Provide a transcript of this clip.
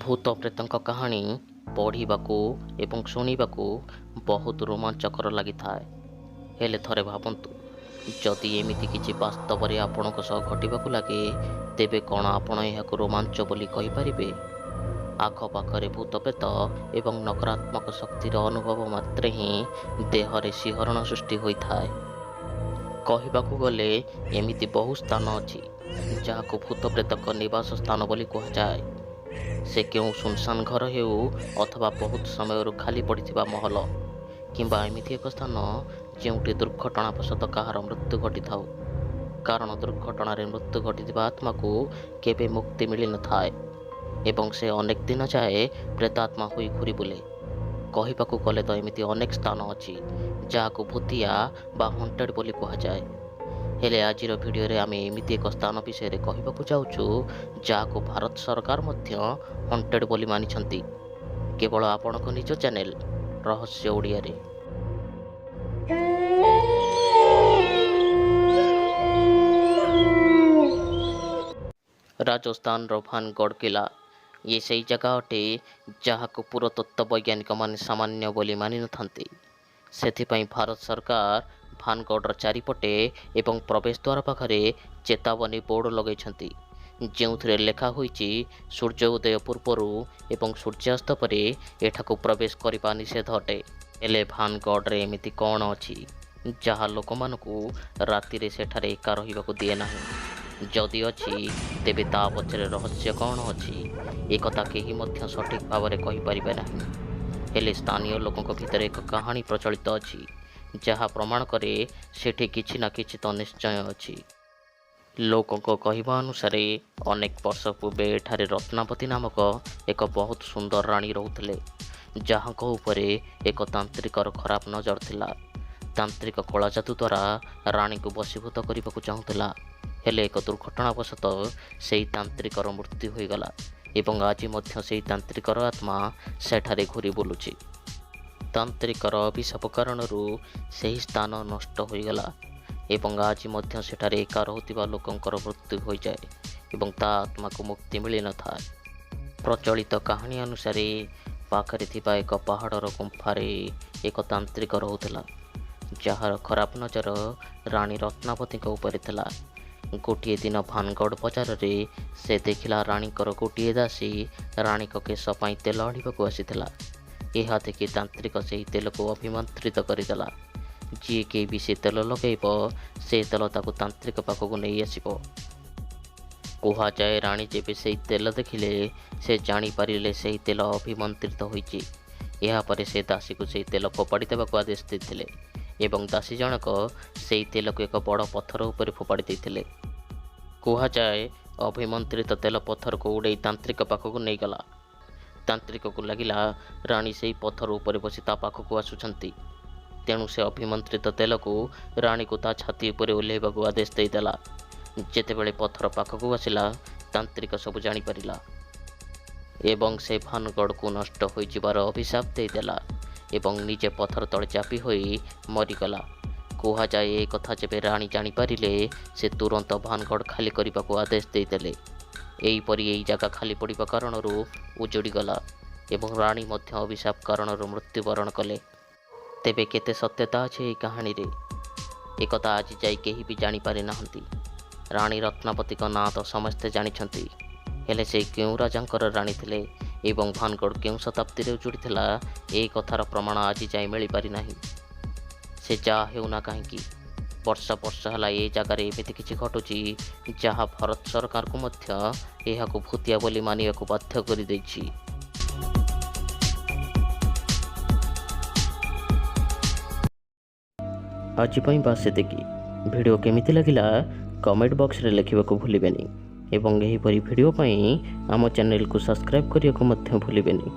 ଭୂତ ପ୍ରେତଙ୍କ କାହାଣୀ ପଢ଼ିବାକୁ ଏବଂ ଶୁଣିବାକୁ ବହୁତ ରୋମାଞ୍ଚକର ଲାଗିଥାଏ। ହେଲେ ଥରେ ଭାବନ୍ତୁ, ଯଦି ଏମିତି କିଛି ବାସ୍ତବରେ ଆପଣଙ୍କ ସହ ଘଟିବାକୁ ଲାଗେ, ତେବେ କ'ଣ ଆପଣ ଏହାକୁ ରୋମାଞ୍ଚ ବୋଲି କହିପାରିବେ? ଆଖପାଖରେ ଭୂତପ୍ରେତ ଏବଂ ନକାରାତ୍ମକ ଶକ୍ତିର ଅନୁଭବ ମାତ୍ରେ ହିଁ ଦେହରେ ଶିହରଣ ସୃଷ୍ଟି ହୋଇଥାଏ। କହିବାକୁ ଗଲେ ଏମିତି ବହୁ ସ୍ଥାନ ଅଛି, ଯାହାକୁ ଭୂତପ୍ରେତଙ୍କ ନିବାସ ସ୍ଥାନ ବୋଲି କୁହାଯାଏ। ସେ କେଉଁ ଶୂନଶାନ ଘର ହେଉ ଅଥବା ବହୁତ ସମୟରୁ ଖାଲି ପଡ଼ିଥିବା ମହଲ, କିମ୍ବା ଏମିତି ଏକ ସ୍ଥାନ ଯେଉଁଠି ଦୁର୍ଘଟଣାବଶତଃ କାହାର ମୃତ୍ୟୁ ଘଟିଥାଉ। କାରଣ ଦୁର୍ଘଟଣାରେ ମୃତ୍ୟୁ ଘଟିଥିବା ଆତ୍ମାକୁ କେବେ ମୁକ୍ତି ମିଳିନଥାଏ ଏବଂ ସେ ଅନେକ ଦିନ ଯାଏ ପ୍ରେତାତ୍ମା ହୋଇ ଘୂରି ବୁଲେ। କହିବାକୁ ଗଲେ ତ ଏମିତି ଅନେକ ସ୍ଥାନ ଅଛି, ଯାହାକୁ ଭୂତିଆ ବା ହଣ୍ଟେଡ୍ ବୋଲି କୁହାଯାଏ। ହେଲେ ଆଜିର ଭିଡ଼ିଓରେ ଆମେ ଏମିତି ଏକ ସ୍ଥାନ ବିଷୟରେ କହିବାକୁ ଯାଉଛୁ, ଯାହାକୁ ଭାରତ ସରକାର ମଧ୍ୟ ହଣ୍ଟେଡ୍ ବୋଲି ମାନିଛନ୍ତି, କେବଳ ଆପଣଙ୍କ ନିଜ ଚ୍ୟାନେଲ ରହସ୍ୟ ଓଡ଼ିଆରେ। ରାଜସ୍ଥାନର ଭାନଗଡ଼ କିଲା, ଇଏ ସେଇ ଜାଗା ଅଟେ, ଯାହାକୁ ପୁରାତତ୍ତ୍ୱ ବୈଜ୍ଞାନିକମାନେ ସାମାନ୍ୟ ବୋଲି ମାନିନଥାନ୍ତି। ସେଥିପାଇଁ ଭାରତ ସରକାର ଭାନଗଡ଼ର ଚାରିପଟେ ଏବଂ ପ୍ରବେଶ ଦ୍ୱାର ପାଖରେ ଚେତାବନୀ ବୋର୍ଡ଼ ଲଗାଇଛନ୍ତି, ଯେଉଁଥିରେ ଲେଖା ହୋଇଛି, ସୂର୍ଯ୍ୟ ଉଦୟ ପୂର୍ବରୁ ଏବଂ ସୂର୍ଯ୍ୟାସ୍ତ ପରେ ଏଠାକୁ ପ୍ରବେଶ କରିବା ନିଷେଧ ଅଟେ। ହେଲେ ଭାନଗଡ଼ରେ ଏମିତି କ'ଣ ଅଛି, ଯାହା ଲୋକମାନଙ୍କୁ ରାତିରେ ସେଠାରେ ଏକା ରହିବାକୁ ଦିଏ ନାହିଁ? ଯଦି ଅଛି, ତେବେ ତା ପଛରେ ରହସ୍ୟ କ'ଣ ଅଛି, ଏକଥା କେହି ମଧ୍ୟ ସଠିକ୍ ଭାବରେ କହିପାରିବେ ନାହିଁ। ହେଲେ ସ୍ଥାନୀୟ ଲୋକଙ୍କ ଭିତରେ ଏକ କାହାଣୀ ପ୍ରଚଳିତ ଅଛି, ଯାହା ପ୍ରମାଣ କରେ ସେଠି କିଛି ନା କିଛି ତ ନିଶ୍ଚୟ ଅଛି। ଲୋକଙ୍କ କହିବା ଅନୁସାରେ ଅନେକ ବର୍ଷ ପୂର୍ବେ ଏଠାରେ ରତ୍ନାବତୀ ନାମକ ଏକ ବହୁତ ସୁନ୍ଦର ରାଣୀ ରହୁଥିଲେ, ଯାହାଙ୍କ ଉପରେ ଏକ ତାନ୍ତ୍ରିକର ଖରାପ ନଜର ଥିଲା। ତାନ୍ତ୍ରିକ କଳା ଯାଦୁ ଦ୍ୱାରା ରାଣୀଙ୍କୁ ବଶୀଭୂତ କରିବାକୁ ଚାହୁଁଥିଲା। ହେଲେ ଏକ ଦୁର୍ଘଟଣାବଶତଃ ସେହି ତାନ୍ତ୍ରିକର ମୃତ୍ୟୁ ହୋଇଗଲା ଏବଂ ଆଜି ମଧ୍ୟ ସେହି ତାନ୍ତ୍ରିକର ଆତ୍ମା ସେଠାରେ ଘୂରି ବୁଲୁଛି। ତାନ୍ତ୍ରିକର ଅଭିଶାପ କାରଣରୁ ସେହି ସ୍ଥାନ ନଷ୍ଟ ହୋଇଗଲା ଏବଂ ଆଜି ମଧ୍ୟ ସେଠାରେ ଏକା ରହୁଥିବା ଲୋକଙ୍କର ମୃତ୍ୟୁ ହୋଇଯାଏ ଏବଂ ତା ଆତ୍ମାକୁ ମୁକ୍ତି ମିଳିନଥାଏ। ପ୍ରଚଳିତ କାହାଣୀ ଅନୁସାରେ ପାଖରେ ଥିବା ଏକ ପାହାଡ଼ର ଗୁମ୍ଫାରେ ଏକ ତାନ୍ତ୍ରିକ ରହୁଥିଲା, ଯାହାର ଖରାପ ନଜର ରାଣୀ ରତ୍ନାବତୀଙ୍କ ଉପରେ ଥିଲା। ଗୋଟିଏ ଦିନ ଭାନଗଡ଼ ବଜାରରେ ସେ ଦେଖିଲା, ରାଣୀଙ୍କର ଗୋଟିଏ ଦାସୀ ରାଣୀଙ୍କ କେଶ ପାଇଁ ତେଲ ଆଣିବାକୁ ଆସିଥିଲା। ଏହା ଦେଖି ତାନ୍ତ୍ରିକ ସେହି ତେଲକୁ ଅଭିମନ୍ତ୍ରିତ କରିଦେଲା। ଯିଏ କେହି ବି ସେ ତେଲ ଲଗାଇବ, ସେ ତେଲ ତାକୁ ତାନ୍ତ୍ରିକ ପାଖକୁ ନେଇ ଆସିବ। କୁହାଯାଏ, ରାଣୀ ଯେବେ ସେହି ତେଲ ଦେଖିଲେ, ସେ ଜାଣିପାରିଲେ ସେହି ତେଲ ଅଭିମନ୍ତ୍ରିତ ହୋଇଛି। ଏହାପରେ ସେ ଦାସୀକୁ ସେହି ତେଲ ଫୋପାଡ଼ି ଦେବାକୁ ଆଦେଶ ଦେଇଥିଲେ ଏବଂ ଦାସୀ ଜଣକ ସେହି ତେଲକୁ ଏକ ବଡ଼ ପଥର ଉପରେ ଫୋପାଡ଼ି ଦେଇଥିଲେ। କୁହାଯାଏ, ଅଭିମନ୍ତ୍ରିତ ତେଲ ପଥରକୁ ଉଡ଼େଇ ତାନ୍ତ୍ରିକ ପାଖକୁ ନେଇଗଲା। ତାନ୍ତ୍ରିକକୁ ଲାଗିଲା ରାଣୀ ସେହି ପଥର ଉପରେ ବସି ତା ପାଖକୁ ଆସୁଛନ୍ତି। ତେଣୁ ସେ ଅଭିମନ୍ତ୍ରିତ ତେଲକୁ ରାଣୀକୁ ତା ଛାତି ଉପରେ ଓହ୍ଲାଇବାକୁ ଆଦେଶ ଦେଇଦେଲା। ଯେତେବେଳେ ପଥର ପାଖକୁ ଆସିଲା, ତାନ୍ତ୍ରିକ ସବୁ ଜାଣିପାରିଲା ଏବଂ ସେ ଭାନଗଡ଼କୁ ନଷ୍ଟ ହୋଇଯିବାର ଅଭିଶାପ ଦେଇଦେଲା ଏବଂ ନିଜେ ପଥର ତଳେ ଚାପି ହୋଇ ମରିଗଲା। କୁହାଯାଏ, ଏ କଥା ଯେବେ ରାଣୀ ଜାଣିପାରିଲେ, ସେ ତୁରନ୍ତ ଭାନଗଡ଼ ଖାଲି କରିବାକୁ ଆଦେଶ ଦେଇଦେଲେ। ଏହିପରି ଏହି ଜାଗା ଖାଲି ପଡ଼ିବା କାରଣରୁ ଉଜୁଡ଼ିଗଲା ଏବଂ ରାଣୀ ମଧ୍ୟ ଅଭିଶାପ କାରଣରୁ ମୃତ୍ୟୁବରଣ କଲେ। ତେବେ କେତେ ସତ୍ୟତା ଅଛି ଏହି କାହାଣୀରେ, ଏକଥା ଆଜି ଯାଇ କେହି ବି ଜାଣିପାରି ନାହାନ୍ତି। ରାଣୀ ରତ୍ନାବତୀଙ୍କ ନାଁ ତ ସମସ୍ତେ ଜାଣିଛନ୍ତି, ହେଲେ ସେ କେଉଁ ରାଜାଙ୍କର ରାଣୀ ଥିଲେ ଏବଂ ଭାନଗଡ଼ କେଉଁ ଶତାବ୍ଦୀରେ ଉଜୁଡ଼ିଥିଲା, ଏହି କଥାର ପ୍ରମାଣ ଆଜି ଯାଏ ମିଳିପାରିନାହିଁ। ସେ ଯାହା ହେଉନା କାହିଁକି, ବର୍ଷ ବର୍ଷ ହେଲା ଏ ଜାଗାରେ ଏମିତି କିଛି ଘଟୁଛି, ଯାହା ଭାରତ ସରକାରକୁ ମଧ୍ୟ ଏହାକୁ ଭୂତିଆ ବୋଲି ମାନିବାକୁ ବାଧ୍ୟ କରିଦେଇଛି। ଆଜି ପାଇଁ ବାସ୍ ସେତିକି। ଭିଡ଼ିଓ କେମିତି ଲାଗିଲା, କମେଣ୍ଟ ବକ୍ସରେ ଲେଖିବାକୁ ଭୁଲିବେନି ଏବଂ ଏହିପରି ଭିଡ଼ିଓ ପାଇଁ ଆମ ଚ୍ୟାନେଲକୁ ସବସ୍କ୍ରାଇବ୍ କରିବାକୁ ମଧ୍ୟ ଭୁଲିବେନି।